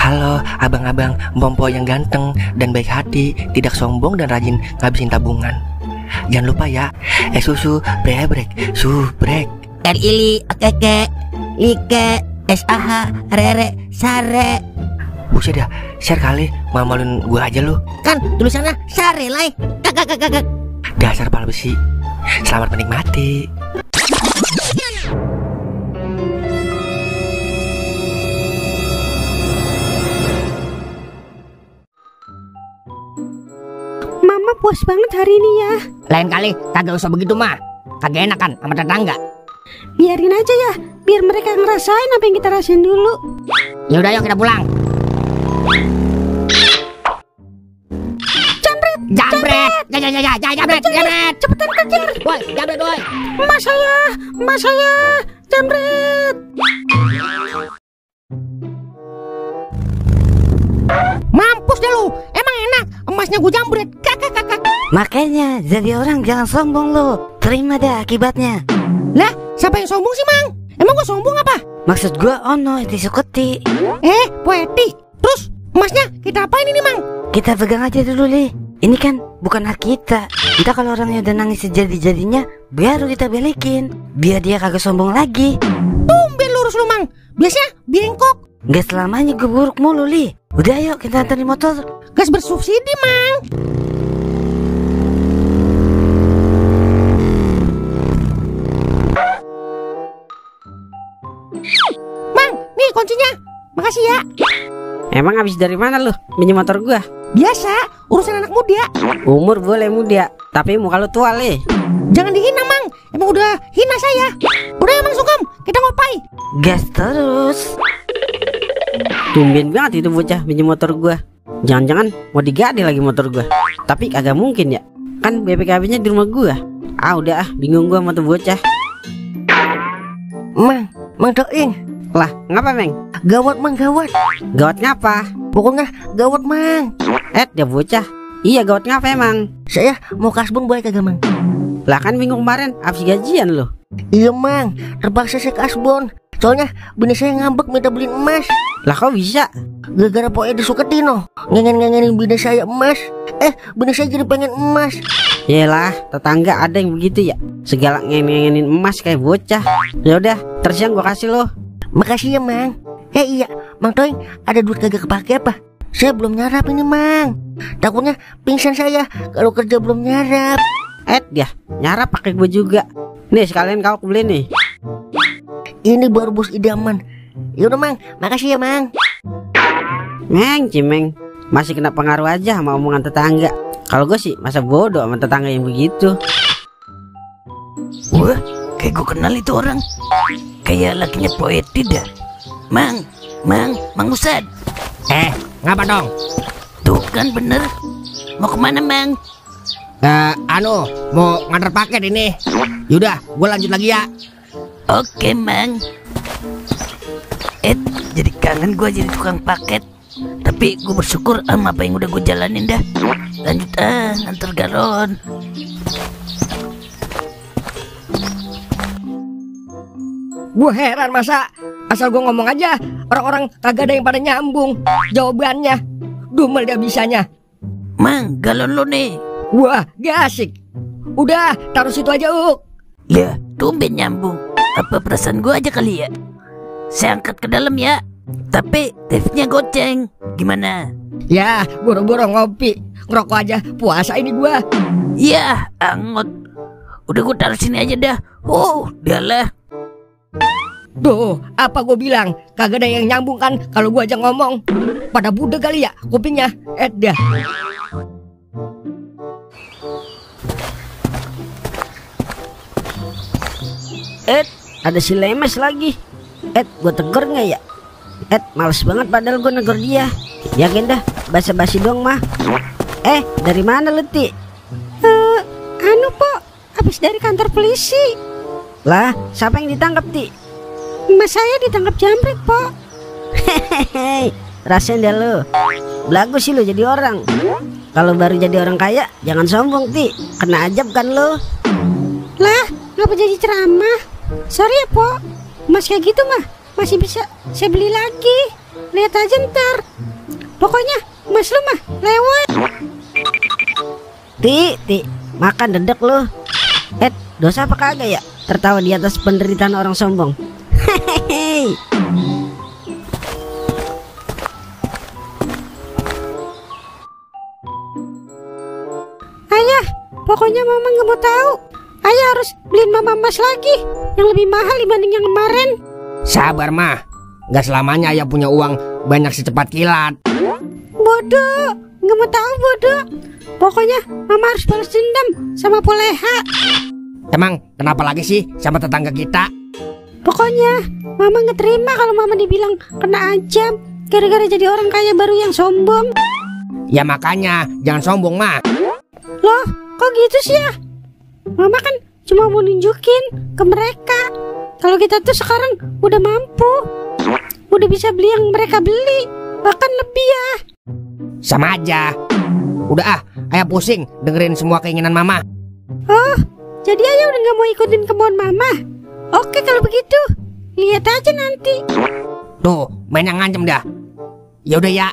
Halo abang-abang Bompo yang ganteng dan baik hati, tidak sombong dan rajin ngabisin tabungan. Jangan lupa ya, susu brebrek, subrek. Ili, keke, like, sah, rere, sare. Buset dah, share kali, malu-maluin gue aja lu. Kan tulisannya sare lai. Kakak. Dasar pala besi. Selamat menikmati. Mama puas banget hari ini ya. Lain kali kagak usah begitu mah. Kagak enak kan sama tetangga. Biarin aja ya, biar mereka ngerasain apa yang kita rasain dulu. Ya udah, yuk kita pulang. Jambret. Jambret. Cepetan kejar. Woi, jambret woi. Mas saya, jambret. Mampus dah lu. Emang enak emasnya gue jambret. Kakak. Makanya jadi orang jangan sombong lu. Terima dah akibatnya. Lah, siapa yang sombong sih, Mang? Emang gue sombong apa? Maksud gua ono itu suketi. Poetik. Terus emasnya kita apain ini, Mang? Kita pegang aja dulu, Li. Ini kan bukan hak kita. Entah kalau orangnya udah nangis sejadi-jadinya, baru kita balikin, biar dia kagak sombong lagi. Tumben lurus lu, Mang. Biasanya bengkok. Gak selamanya gue buruk mulu, Li. Udah yuk kita anterin motor. Gas bersubsidi, Mang. Mang, nih kuncinya. Makasih ya. Emang habis dari mana lu minjem motor gua? Biasa, urusan anak muda. Umur boleh muda, tapi muka lu tua, Le. Jangan dihina, Mang. Emang udah hina saya. Udah Mang Sugeng, kita ngopai. Gas terus. Tumben banget itu bocah minjem motor gua. Jangan-jangan mau digadai lagi motor gua. Tapi kagak mungkin ya. Kan BPKB-nya di rumah gua. Udah bingung gua sama tuh bocah. Mang Doing. Lah, ngapa, Meng? Gawat, Mang, gawat. Gawat ngapa? Pokoknya gawat, Mang. Dia bocah. Iya, gawat ngapa emang? Saya mau kasbon boleh kagak, Mang? Lah kan minggu kemarin habis gajian lo. Iya, Mang, terpaksa saya kasbon. Soalnya bini saya ngambek minta beliin emas. Lah kok bisa? Gara-gara poe disuketino ngengen-ngengenin bini saya emas. Bini saya jadi pengen emas. Yelah, tetangga ada yang begitu ya. Segala ngengenin emas kayak bocah. Ya udah, terus yang gua kasih lo. Makasih ya, Mang. Iya, Mang Toing, ada duit kagak kepake apa? Saya belum nyarap ini, Mang. Takutnya pingsan saya kalau kerja belum nyarap. Dia nyarap pakai gue juga. Nih sekalian kau beli nih. Ini baru bos idaman. Yaudah, Mang, makasih ya, Mang. Meng, Cimeng, masih kena pengaruh aja sama omongan tetangga. Kalau gue sih masa bodoh sama tetangga yang begitu. Wah, kayak gue kenal itu orang. Kayak lakinya Poeti dah. Mang Ustad. Ngapa dong? Tuh kan bener. Mau kemana, Mang? Mau nganter paket ini. Yaudah, gue lanjut lagi ya. Oke, Mang. Jadi kangen gue jadi tukang paket. Tapi gue bersyukur sama apa yang udah gue jalanin dah. Lanjut nganter galon. Gue heran masa asal gue ngomong aja orang-orang kagak ada yang pada nyambung jawabannya. Dumel dia bisanya. Mang, galon lo nih. Wah, gak asik. Udah, taruh situ aja, Uk. Ya, tumben nyambung. Apa perasaan gue aja kali ya? Saya angkat ke dalam ya. Tapi TV-nya goceng. Gimana? Ya, boro-boro ngopi. Ngerokok aja, puasa ini gue. Ya, angot. Udah gue taruh sini aja dah. Dialah. Tuh, apa gue bilang? Kagak ada yang nyambung kan kalau gue aja ngomong. Pada budek kali ya kupingnya. Dah. Ada si lemes lagi. Gue tegur nggak ya? Males banget padahal gue negor dia. Yakin dah, basa-basi dong mah. Dari mana lu, Ti? Po, habis dari kantor polisi. Lah, siapa yang ditangkap, Ti? Mas saya ditangkap jambret, Po. Hehehe, rasain dah lu. Belagu sih lu jadi orang. Kalau baru jadi orang kaya, jangan sombong, Ti. Kena ajab kan lu. Lah, ngapa jadi ceramah? Sorry ya, Po. Mas kayak gitu mah masih bisa saya beli lagi. lihat aja ntar. Pokoknya Mas lu mah lewat. Ti, makan dedek lu. Dosa apa kagak ya tertawa di atas penderitaan orang sombong? Hehehe. Ayah, pokoknya mama nggak mau tahu. Ayah harus beliin mama emas lagi yang lebih mahal dibanding yang kemarin. Sabar mah, gak selamanya ayah punya uang banyak secepat kilat. Bodoh, nggak mau tahu bodoh. Pokoknya mama harus balas dendam sama Poleha. Emang kenapa lagi sih sama tetangga kita? Pokoknya mama nggak terima kalau mama dibilang kena ancam gara-gara jadi orang kaya baru yang sombong. Ya makanya jangan sombong mah. Loh, kok gitu sih ya? Mama kan cuma mau nunjukin ke mereka kalau kita tuh sekarang udah mampu, udah bisa beli yang mereka beli, bahkan lebih ya. Sama aja. Udah ayah pusing dengerin semua keinginan mama. Oh, jadi ayah udah gak mau ikutin kemauan mama? Oke kalau begitu, lihat aja nanti. Tuh, main yang ngancem dah. Yaudah ya.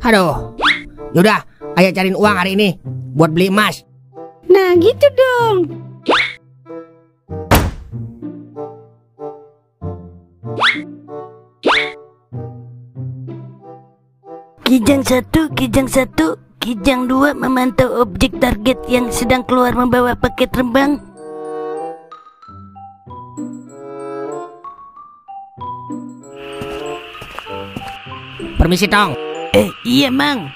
Aduh. Yaudah, ayah cariin uang hari ini buat beli emas. Nah gitu dong. Kijang 1, Kijang 1, Kijang 2 memantau objek target yang sedang keluar membawa paket rembang. Permisi Tong. Iya Mang.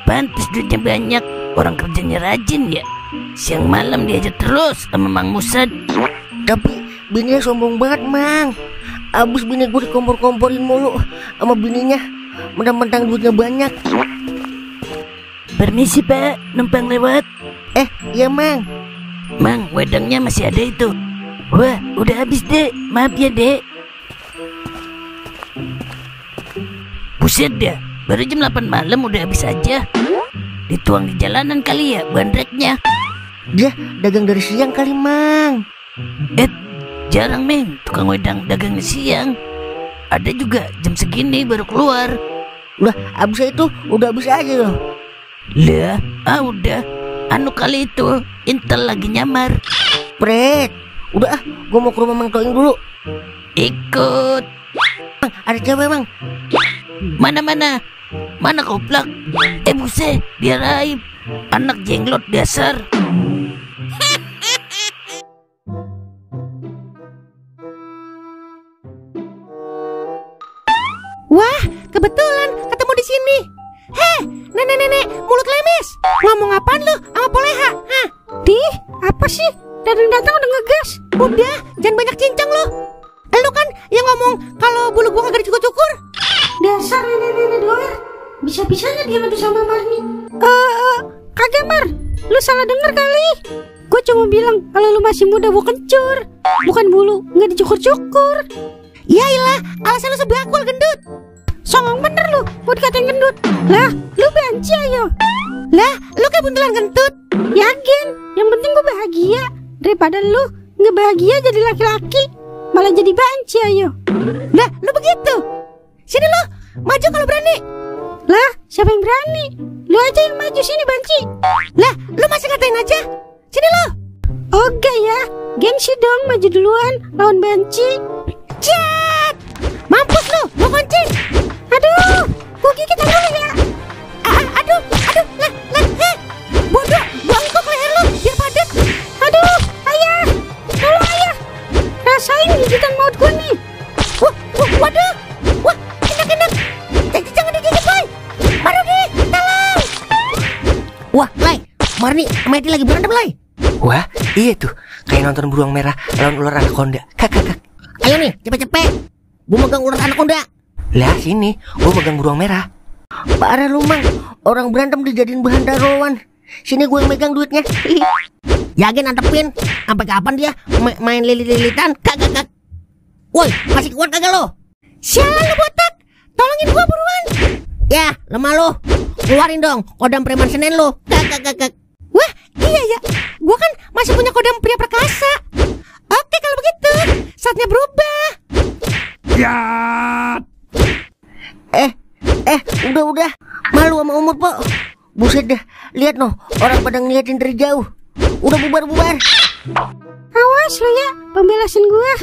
Pantes duitnya banyak, orang kerjanya rajin ya. Siang malam diajar terus sama Mang Musad. Tapi bininya sombong banget, Mang. Abis bini gue dikompor-komporin mulu sama bininya. Mentang-mentang duitnya banyak. Permisi Pak, numpang lewat. Iya Mang. Mang, wedangnya masih ada itu. Wah, udah habis Dek, maaf ya Dek. Buset dah, baru jam 8 malam udah habis aja. Dituang di jalanan kali ya bandreknya. Dia dagang dari siang kali, Mang. Jarang Meng, tukang wedang dagang siang. Ada juga jam segini baru keluar. Udah abis itu udah habis aja loh. Lah, udah. Anu kali itu, Intel lagi nyamar. Pret, udah gue mau ke rumah Mang Toing dulu. Ikut. Mang, ada cewek Mang. Mana koplak? Buset, dia raib. Anak jenglot dasar. Wah, kebetulan ketemu di sini. Heh, nenek-nenek mulut lemes. Ngomong apaan lu sama Poleha? Hah? Apa sih? Datang-datang udah ngegas. Udah, jangan banyak cincang lu. Lu kan yang ngomong kalau bulu gua kagak dicukur-cukur. Dasar nenek-nenek doer. Bisa-bisanya dia ngadu sama Marni. Kagak Mar. Lu salah denger kali. Gua cuma bilang kalau lu masih muda gua kencur. Bukan bulu, nggak dicukur-cukur. Yailah, alasan lu sebakul gendut. Songong bener lu, mau dikatain gendut. Lah, lu banci ayo. Lah, lu kayak buntelan kentut. Yakin, yang penting gua bahagia. Daripada lu nggak bahagia jadi laki-laki, malah jadi banci ayo. Lah, lu begitu. Sini lu, maju kalau berani. Lah, siapa yang berani? Lu aja yang maju sini banci. Lah, lu masih ngatain aja. Sini lu. Oke ya, gengsi dong maju duluan lawan banci. Cet! Mampus lu, gua kunci. Aduh, gua gigit dulu ya. Aduh, bodoh, gua angkok leher lu biar padat. Aduh, ayah, tolong ayah. Rasain gigitan maut gua nih. Waduh, wah, enak. Jangan digigit, boy. Marni, tolong. Wah, Lai, Marni sama Edi lagi berantem, Lai. Wah, iya tuh, kayak nonton beruang merah lawan ular anaconda. Kak. Ayo nih, cepet-cepet. Gua megang ular anaconda. Lah sini, gua megang beruang merah. Parah lu, Mang. Orang berantem dijadiin bahan taruhan. Sini gue yang megang duitnya. Yakin antepin. Sampai kapan dia main lilit-lilitan? Kagak. Woi, masih kuat kagak lo? Sialan lu botak. Tolongin gua buruan. Ya, lemah lo. Keluarin dong kodam preman Senen lo. Kagak. Wah, iya ya. Gua kan masih punya kodam pria perkasa. Oke kalau begitu, saatnya berubah. Ya. Udah. Malu sama umur, Po. Buset dah, lihat noh, orang pada ngeliatin dari jauh. Udah bubar. Awas lu ya, pembelasin gua.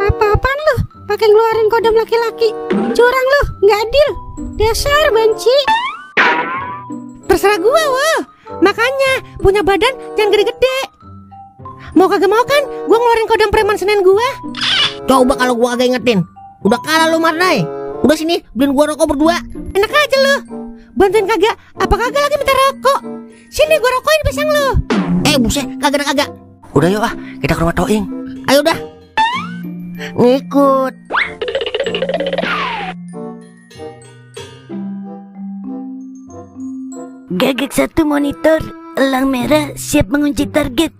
Apa-apaan lu? Pakai ngeluarin kodam laki-laki. Curang lu, nggak adil. Dasar banci. Terserah gua, wah. Makanya punya badan jangan gede-gede. Mau kagak mau kan, gua ngeluarin kodam preman Senen gua. Coba kalau gua agak ingetin. Udah kalah lu, Marnai. Udah sini, beliin gua rokok berdua. Enak aja lu. Bantuin kagak? Apa kagak lagi minta rokok? Sini gua rokokin pisang lu. Buset, kagak. Udah yuk kita ke rumah Toing. Ayo dah. Ngikut. Gagak 1 monitor, elang merah siap mengunci target.